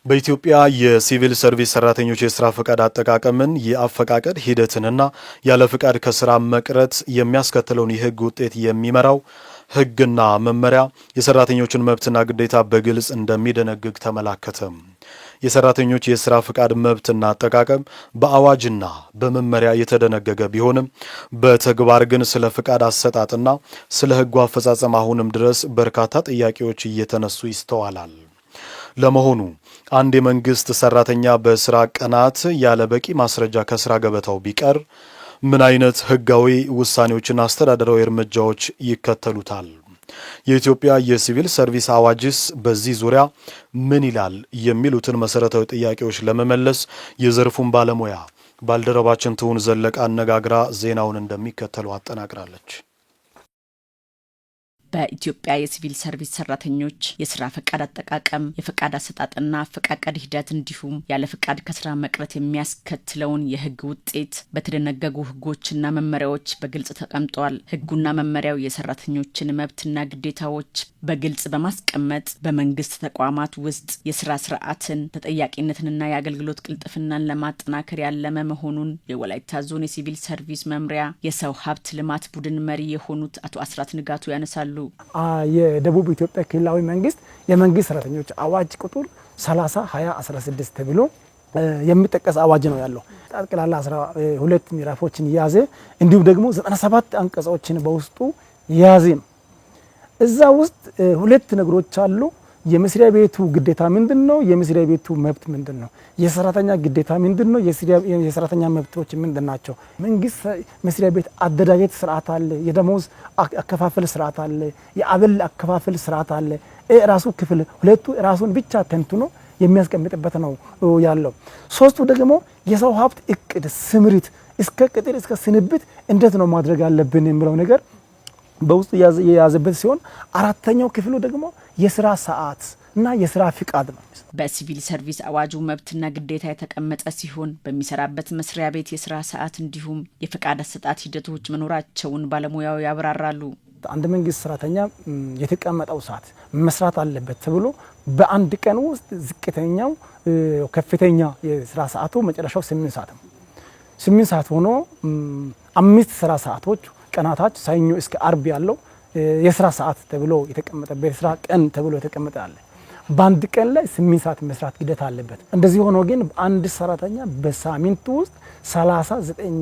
በኢትዮጵያ የሲቪል ሰርቪስ ሰራተኞች የስራ ፈቃድ አጠቃቀምን፣ የአፈቃቀድ ሂደትንና ያለ ፍቃድ ከስራ መቅረት የሚያስከትለውን የህግ ውጤት የሚመራው ህግና መመሪያ የሰራተኞችን መብትና ግዴታ በግልጽ እንደሚደነግግ ተመላከተ። የሰራተኞች የስራ ፍቃድ መብትና አጠቃቀም በአዋጅና በመመሪያ የተደነገገ ቢሆንም፣ በተግባር ግን ስለ ፍቃድ አሰጣጥና ስለ ህጉ አፈጻጸም አሁንም ድረስ በርካታ ጥያቄዎች እየተነሱ ይስተዋላል። ለመሆኑ አንድ የመንግስት ሰራተኛ በስራ ቀናት ያለ በቂ ማስረጃ ከስራ ገበታው ቢቀር ምን አይነት ህጋዊ ውሳኔዎችና አስተዳደራዊ እርምጃዎች ይከተሉታል? የኢትዮጵያ የሲቪል ሰርቪስ አዋጅስ በዚህ ዙሪያ ምን ይላል? የሚሉትን መሰረታዊ ጥያቄዎች ለመመለስ የዘርፉን ባለሙያ ባልደረባችን ትሁን ዘለቀ አነጋግራ ዜናውን እንደሚከተለው አጠናቅራለች። በኢትዮጵያ የሲቪል ሰርቪስ ሰራተኞች የስራ ፈቃድ አጠቃቀም፣ የፈቃድ አሰጣጥና አፈቃቀድ ሂደት እንዲሁም ያለ ፈቃድ ከስራ መቅረት የሚያስከትለውን የህግ ውጤት በተደነገጉ ህጎችና መመሪያዎች በግልጽ ተቀምጧል። ህጉና መመሪያው የሰራተኞችን መብትና ግዴታዎች በግልጽ በማስቀመጥ በመንግስት ተቋማት ውስጥ የስራ ስርዓትን፣ ተጠያቂነትንና የአገልግሎት ቅልጥፍናን ለማጠናከር ያለመ መሆኑን የወላይታ ዞን የሲቪል ሰርቪስ መምሪያ የሰው ሀብት ልማት ቡድን መሪ የሆኑት አቶ አስራት ንጋቱ ያነሳሉ። የደቡብ ኢትዮጵያ ክልላዊ መንግስት የመንግስት ሰራተኞች አዋጅ ቁጥር 30 20 16 ተብሎ የሚጠቀስ አዋጅ ነው ያለው። ጠቅላላ 12 ምዕራፎችን የያዘ፣ እንዲሁም ደግሞ 97 አንቀጾችን በውስጡ የያዘ ነው። እዛ ውስጥ ሁለት ነገሮች አሉ። የመስሪያ ቤቱ ግዴታ ምንድን ነው? የመስሪያ ቤቱ መብት ምንድን ነው? የሰራተኛ ግዴታ ምንድን ነው? የሰራተኛ መብቶች ምንድን ናቸው? መንግስት መስሪያ ቤት አደረጃጀት ስርዓት አለ። የደሞዝ አከፋፈል ስርዓት አለ። የአበል አከፋፈል ስርዓት አለ። ራሱ ክፍል ሁለቱ ራሱን ብቻ ተንትኖ የሚያስቀምጥበት ነው ያለው። ሶስቱ ደግሞ የሰው ሀብት እቅድ ስምሪት እስከ ቅጥር እስከ ስንብት እንዴት ነው ማድረግ ያለብን የሚለው ነገር በውስጡ የያዘበት ሲሆን፣ አራተኛው ክፍሉ ደግሞ የስራ ሰዓት እና የስራ ፍቃድ ነው። በሲቪል ሰርቪስ አዋጁ መብትና ግዴታ የተቀመጠ ሲሆን፣ በሚሰራበት መስሪያ ቤት የስራ ሰዓት እንዲሁም የፈቃድ አሰጣጥ ሂደቶች መኖራቸውን ባለሙያው ያብራራሉ። አንድ መንግስት ሰራተኛ የተቀመጠው ሰዓት መስራት አለበት ተብሎ በአንድ ቀን ውስጥ ዝቅተኛው ከፍተኛ የስራ ሰዓቱ መጨረሻው 8 ሰዓት ነው። 8 ሰዓት ሆኖ 5 ስራ ሰዓቶች ቀናታች ሰኞ እስከ አርብ ያለው የስራ ሰዓት ተብሎ የተቀመጠበት፣ የስራ ቀን ተብሎ የተቀመጠ አለ። በአንድ ቀን ላይ 8 ሰዓት መስራት ግዴታ አለበት። እንደዚህ ሆኖ ግን አንድ ሰራተኛ በሳምንቱ ውስጥ 39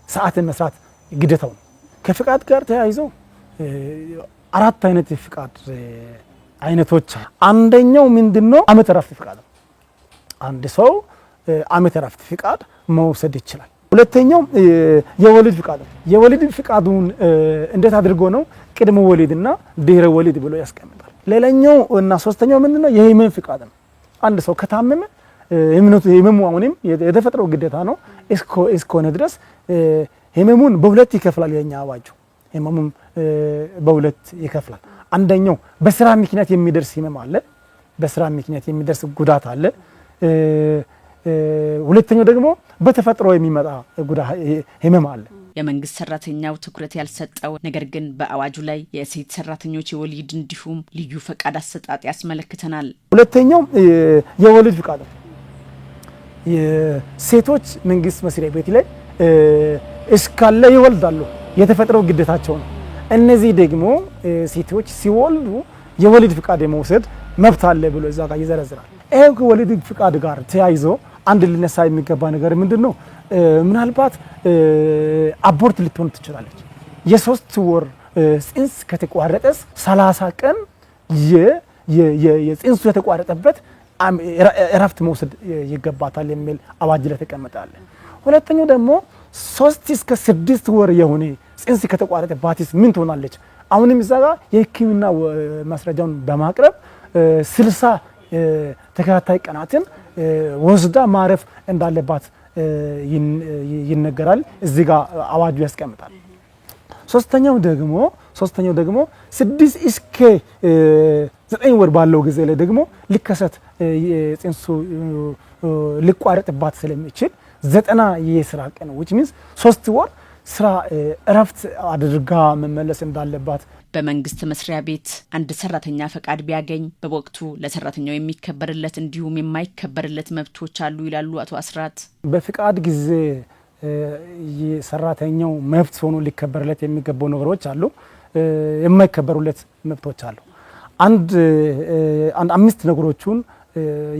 ሰዓትን መስራት ግዴታው ነው። ከፍቃድ ጋር ተያይዞ አራት አይነት የፍቃድ አይነቶች። አንደኛው ምንድነው? አመት እረፍት ፍቃድ ነው። አንድ ሰው አመት እረፍት ፍቃድ መውሰድ ይችላል። ሁለተኛው የወሊድ ፍቃድ ነው። የወሊድ ፍቃዱን እንዴት አድርጎ ነው? ቅድመ ወሊድና ድህረ ወሊድ ብሎ ያስቀምጣል። ሌላኛው እና ሶስተኛው ምንድነው? የህመም ፍቃድ ነው። አንድ ሰው ከታመመ እምነቱ ህመሙ አሁንም የተፈጥሮ ግዴታ ነው እስከሆነ ድረስ ህመሙን በሁለት ይከፍላል። የኛ አዋጁ ህመሙን በሁለት ይከፍላል። አንደኛው በስራ ምክንያት የሚደርስ ህመም አለ። በስራ ምክንያት የሚደርስ ጉዳት አለ። ሁለተኛው ደግሞ በተፈጥሮ የሚመጣ ህመም አለ። የመንግስት ሰራተኛው ትኩረት ያልሰጠው ነገር ግን በአዋጁ ላይ የሴት ሰራተኞች የወሊድ እንዲሁም ልዩ ፈቃድ አሰጣጥ ያስመለክተናል። ሁለተኛው የወሊድ ፍቃድ ነው። ሴቶች መንግስት መስሪያ ቤት ላይ እስካለ ይወልዳሉ፣ የተፈጥሮ ግዴታቸው ነው። እነዚህ ደግሞ ሴቶች ሲወልዱ የወሊድ ፍቃድ የመውሰድ መብት አለ ብሎ እዛ ጋር ይዘረዝራል። ይሄ ከወሊድ ፍቃድ ጋር ተያይዞ አንድ ሊነሳ የሚገባ ነገር ምንድን ነው? ምናልባት abort ልትሆን ትችላለች። የ3 ወር ጽንስ ከተቋረጠስ 30 ቀን የጽንሱ የተቋረጠበት እረፍት መውሰድ ይገባታል የሚል አዋጅ ላይ ተቀመጠ አለ። ሁለተኛው ደግሞ 3 እስከ 6 ወር የሆነ ጽንስ ከተቋረጠባትስ ምን ትሆናለች? አሁንም እዛ ጋር የሕክምና ማስረጃውን በማቅረብ 60 ተከታታይ ቀናትን ወስዳ ማረፍ እንዳለባት ይነገራል። እዚህ ጋር አዋጁ ያስቀምጣል። ሶስተኛው ደግሞ 6 እስከ 9 ወር ባለው ጊዜ ላይ ደግሞ ሊከሰት ጽንሱ ሊቋረጥባት ስለሚችል 90 የስራ ቀን which means 3 ወር ስራ እረፍት አድርጋ መመለስ እንዳለባት። በመንግስት መስሪያ ቤት አንድ ሰራተኛ ፈቃድ ቢያገኝ በወቅቱ ለሰራተኛው የሚከበርለት እንዲሁም የማይከበርለት መብቶች አሉ ይላሉ አቶ አስራት። በፍቃድ ጊዜ የሰራተኛው መብት ሆኖ ሊከበርለት የሚገባው ነገሮች አሉ፣ የማይከበሩለት መብቶች አሉ። አንድ አምስት ነገሮቹን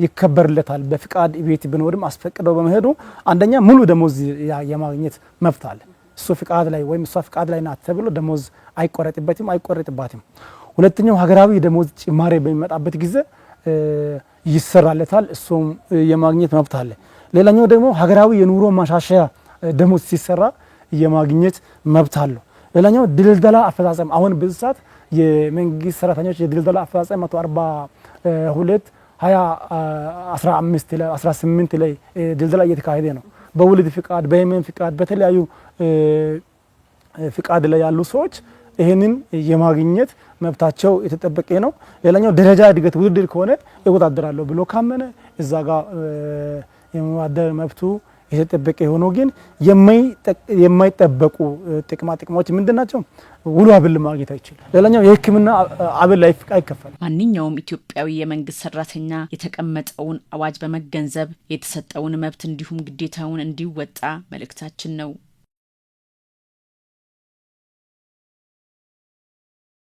ይከበርለታል። በፍቃድ ቤት ቢኖርም አስፈቅደው በመሄዱ አንደኛ ሙሉ ደሞዝ የማግኘት መብት አለ። እሱ ፍቃድ ላይ ወይም እሷ ፍቃድ ላይ ናት ተብሎ ደሞዝ አይቆረጥበትም፣ አይቆረጥባትም። ሁለተኛው ሀገራዊ ደሞዝ ጭማሬ በሚመጣበት ጊዜ ይሰራለታል፣ እሱም የማግኘት መብት አለ። ሌላኛው ደግሞ ሀገራዊ የኑሮ ማሻሻያ ደሞዝ ሲሰራ የማግኘት መብት አለው። ሌላኛው ድልደላ አፈጻጸም፣ አሁን ብዙ ሰዓት የመንግስት ሰራተኞች የድልደላ አፈጻጸም 142 20 15 ላይ 18 ላይ ድልደላ እየተካሄደ ነው። በውልድ ፍቃድ፣ በህመም ፍቃድ፣ በተለያዩ ፍቃድ ላይ ያሉ ሰዎች ይህንን የማግኘት መብታቸው የተጠበቀ ነው። ሌላኛው ደረጃ እድገት ውድድር ከሆነ እወዳደራለሁ ብሎ ካመነ እዛ ጋር የመወዳደር መብቱ የተጠበቀ ሆኖ ግን የማይጠበቁ ጥቅማ ጥቅሞች ምንድን ናቸው? ውሎ አበል ማግኘት አይችልም። ሌላኛው የሕክምና አበል አይከፈልም። ማንኛውም ኢትዮጵያዊ የመንግስት ሰራተኛ የተቀመጠውን አዋጅ በመገንዘብ የተሰጠውን መብት እንዲሁም ግዴታውን እንዲወጣ መልእክታችን ነው።